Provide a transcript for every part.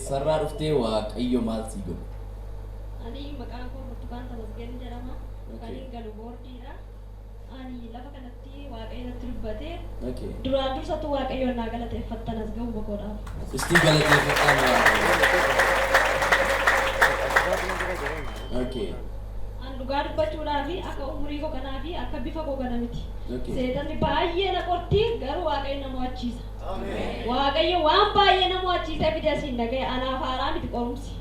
Eessarraa dhuftee? Waaqayyo maal sii godhe? Ani maqaan koo Burtukaan Tamasgeen jedhama. Kan hin galu boordiidha. Ani lafa kanatti Waaqayyo natti dubbate. Duraan dursatu Waaqayyoon naa galateeffattan as ga'uu boqoodhaaf. Istii galateeffadhaa Waaqayyo. Okay. An dhugaa dubbachuudhaa fi akka umurii koo kanaa fi akka bifa koo kana miti. Okay. Seexanni baay'ee na qorti, garuu Waaqayyo na mo'achiisa. Waaqayyo waan baay'ee na mo'achiisee fide asiin dhaga'e, anaaf haaraa miti qorumsi.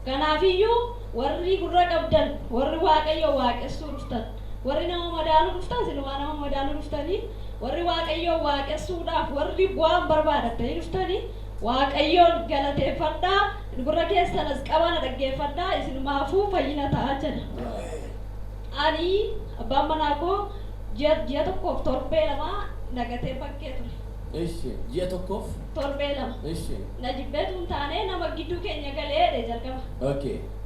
Kanaafiyyuu warri gurra qabdan, warri Waaqayyo waaqessuu dhuftan, warri nama madaaluu dhuftan, silumaa nama madaaluu dhuftanii, warri Waaqayyo waaqessuudhaaf, warri bu'aan barbaadattanii dhuftanii, Waaqayyoon galateeffadhaa, gurra keessan as qabaa na dhaggeeffadhaa, isinumaafuu fayyina ta'a jedha. Ani abbaan manaa koo ji'a 1f torbee 2 nagatee bakkee ture. Ishi. Ji'a 1f? Torbee 2. Ishi. Na jibbeetu hin taane, nama gidduu keenya galee jedhe jalqaba.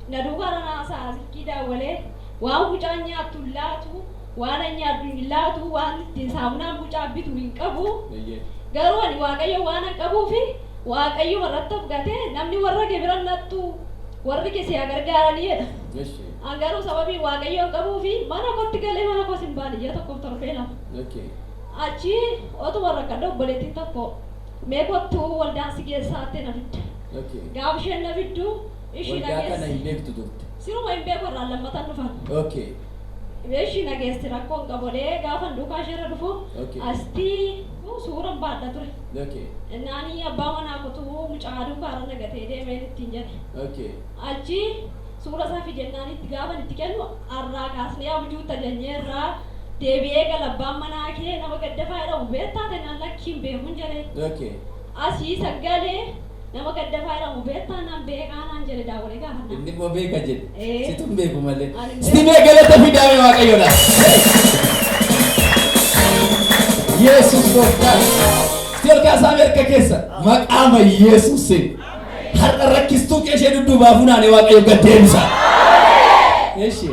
Na duukaa ranaasaa silkii daawwalee, waan mucaan nyaattu hin laatu, waan an nyaaddu hin laatu, waan ittiin saamunaan mucaa bitu hin qabu. Garuu ani Waaqayyo waan an qabuufi Waaqayyuma irratti of gatee, namni warra kee bira nattu, warri kee si haa gargaaranii jedha. An garuu sababii Waaqayyoon qabuufi mana kootti galee mana koos hin baane ji'a 1f torbee 2. Achi otuma rakkadha, obboleettiin tokko mee kottuu waldaan si geessaattee na fidde. Gaafa isheen na fiddu ishii na Waldaa kana geesse. hin beektu turte? Siruma hin beeku, irraan lammatan dhufan. Ishii na geessi, rakkoon qabolee gaafan duukaa isheerra dhufu astii suuran baadha ture. Naani abbaa manaa kotuu mucaa duukaarra nagatee deemeen ittiin jedhe. Achi suura isaa fidennaan itti gaafan itti kennu, har'aa kaasnee abjuutta jenyeerraa deebi'ee gala, abbaan manaa kee nama gaddafaa jedhamu beektaa tennaan, lakkiin beekuun jedhe. Asii sagalee nama gaddafaa jedhamu beektaa naan, beekaa naan jedhe daawwalee gaafannaa. Inni immoo beeka jedhe. Ee. Situ hin beeku malee. Ani hin Sitti mee galata fidaame Waaqayyoodha. Yesuus gooftaan. Sitti ol kaasaa harka keessa. Maqaama Yesuusiin. Har'a rakkistuu kee ishee dudduubaa funaanee Waaqayyo gad deebisa. Eshi.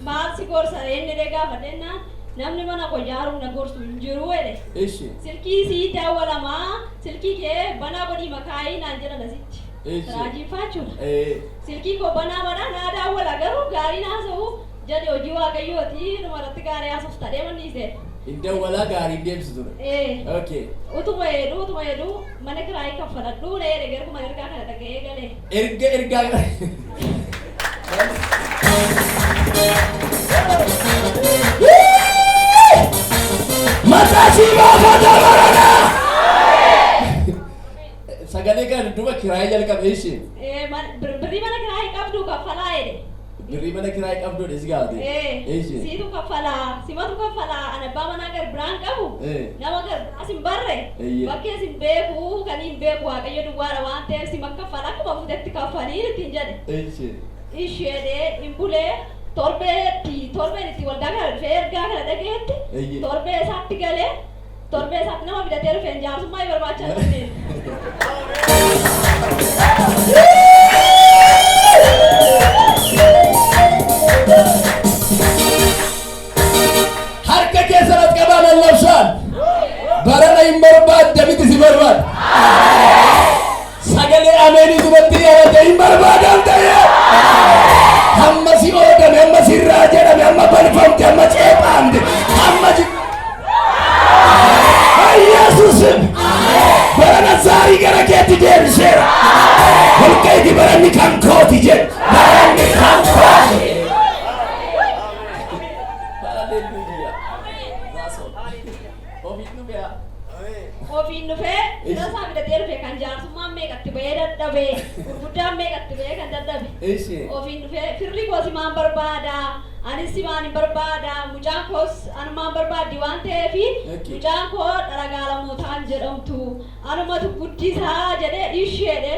Maal si gorsa inni dhee gaafadhennaan, namni mana koo ijaaruuf na gorsu hin jiru jedhe. Eshi. Silkii sii daawwalamaa, silkii kee banaa godhii makaayii naan jedhan asitti. Eshi. Raajiin faachuudha. Ee. Silkii koo banaa banaa naa daawwala, garuu gaarii naasa'u jedhe, hojii Waaqayyooti, dhumarratti gaarii haasofta deemanniise. Hin dawwalaa, gaarii hin deemsu ture. Ee. Okay. Utuma jedhu mana kiraayii kaffaladhuu na jedhe, garuma ergaa kana dhaga'ee galee. Erga ergaa mataa sii baafata barana. Sagalee kana dudduuba kiraayii jalqabe ishee. Ee, birrii mana kiraayii qabdu kaffalaa jedhe. Birrii mana kiraayii qabduudha si gaafate. Ee, Ishee. siitu kaffalaa, simatu kaffalaa, ani abbaa manaa gar biraan qabu. Ee. Nama gar biraas hin barre. Eeyyee. Bakkees hin beeku, kan hin beeku Waaqayyo duwwaadha waan ta'eef sima kaffala, akkuma fuutetti kaffalii ittiin jedhe. Ishee. Isheedhee hin bulee, torbeetti torbeen itti waldaa kana dhufee ergaa kana dhagayetti Eeyyee. torbee isaatti galee, torbee isaatti nama fidatee dhufeen jaarsummaa hin barbaacha dhufne. Harka keessa irratti qabaa lallabsaan. Barana hin barbaadda miti, si barbaada. Sagalee ameenii duratti yaadate hin barbaadan ta'e. Hamma si oodame, hamma sirraa jedhame, hamma balfamte, hamma ceephaamte, hamma Yesuusin barana zaarii gara keetti deebiseera. Holqeeti, baranni kan kooti jedhu. Baranni kan kooti. Hallelujah. That's all. Ofiin dhufee. Ofiin dhufee fira isaa fidatee dhufe, kan jaarsummaan meeqatti bahee dadhabe, gurguddaan meeqatti bahee kan dadhabe. Ishi. Ofiin dhufee, firri koo simaan barbaada, anis simaan hin barbaada, mucaan koos anumaan barbaaddi waan ta'eefi Okay. mucaan koo dharagaalamootaan jedhamtu anumatu guddisaa jedhee isheedhe,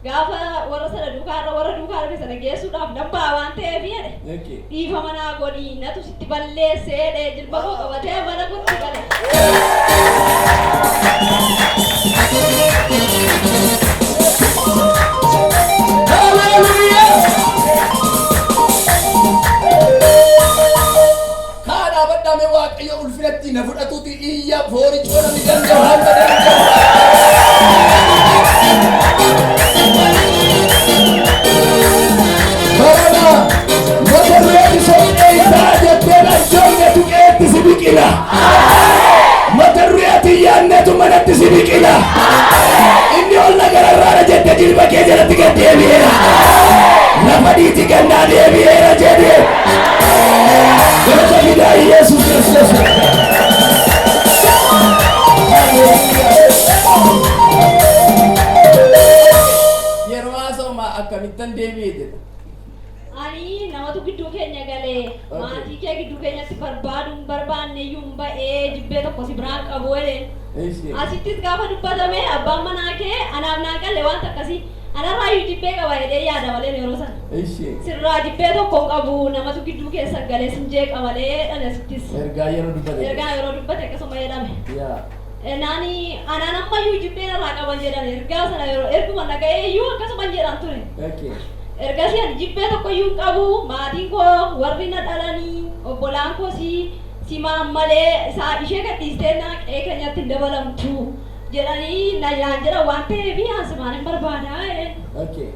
gaafa warra sana duukaarra warra duukaa dhufe sana geessuudhaaf nan ba'a waan ta'eef jedhe. Okay. Dhiifama naa godhii, natu sitti balleessee jedhee jilba koo qabatee mana kootti gale. Hallelujah. Kaa dhaabadhaa mee, Waaqayyo ulfinatti na fudhatuuti iyya foori coona ni danda'u hamma danda'u. jalatti gad deebi'eera. Lafa dhiitii gannaa deebi'eera jedhe. Galata fidaa Yesuus Kiristoos. Yeroo haasa'u akkamittan deebi'e jedha. Ani namatu gidduu keenya galee maatii kee gidduu keenyatti barbaadu hin barbaanne iyyuu hin ba'ee jibbee tokko si biraan qabu jedheen. Asittis gaafa dubbatame abbaan manaa kee anaaf naa galle wanta akkasii anarraa iyyuu jibbee qaba jedhee yaada malee yeroo sana. Sirraa jibbee tokko hin qabu, namatu gidduu keessa galee sin jeeqa malee jedhan asittis. Ergaa yeroo dubbate. Ergaa yeroo dubbate akkasuma jedhame. Naani anaan ammayyuu jibbee narraa qaban jedhan ergaa sana yeroo erguma naga'ee iyyuu akkasuma jedhan ture. Ergasii ani jibbee tokko iyyuu hin qabu, maatiin koo warri na dhalanii obbolaan koo si simaan malee isaa ishee gadhiistee na qe'ee keenyatti hin dabalamtu jedhanii na naan jedhan waan ta'eef an simaan hin barbaadaa jedheen.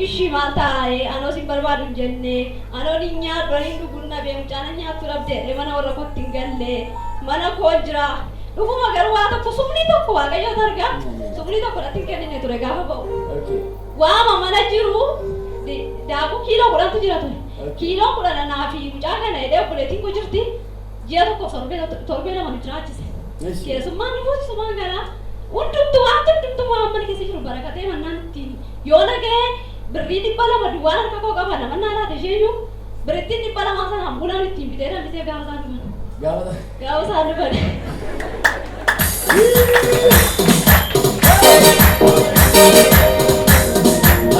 Ishi maal taa'ee anoo sin barbaadu hin jenne, anoon hin nyaadhu, ani hin dhugun dhabee, mucaan hin nyaattu dhabde jedhee mana warra kootti hin galle, mana koo jira. Dhuguma garuu waa tokko sumni tokko Waaqayyoota argaa sumni tokko natti hin kennine ture gaafa ba'u. Waama mana jiru daakuu kiiloo 10tu jira ture. Kiiloo 10 anaa fi mucaa kana jedhee obboleettiin koo jirti ji'a tokkoof torbee 2 nu jiraachise. Keessummaan nu fuusisumaan kana hundumtu wanti hundumtu waan mana keessa jiru barakatee mannaan ittiin yoo naga'e birrii 200 duwwaan harka koo qaba nama naa laata isheeyyuu birrittiin 200 sanaan bunaan ittiin bitee danfisee gaafa isaan dhufan. Gaafa isaan dhufan.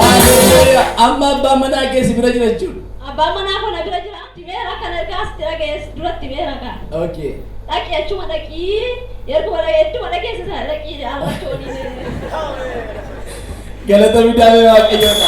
Haleluuyaa. Amma abbaan manaa kee si bira jira jechuudha. Abbaan manaa koo na bira jira. Timeera kan ergaa asitti dhaga'es duratti meera kan. Dhaqi achuma dhaqii erguma dhaqee ittuma dhageesse sana dhaqii arrachoonii. Galata fidaa mee Waaqayyoodha.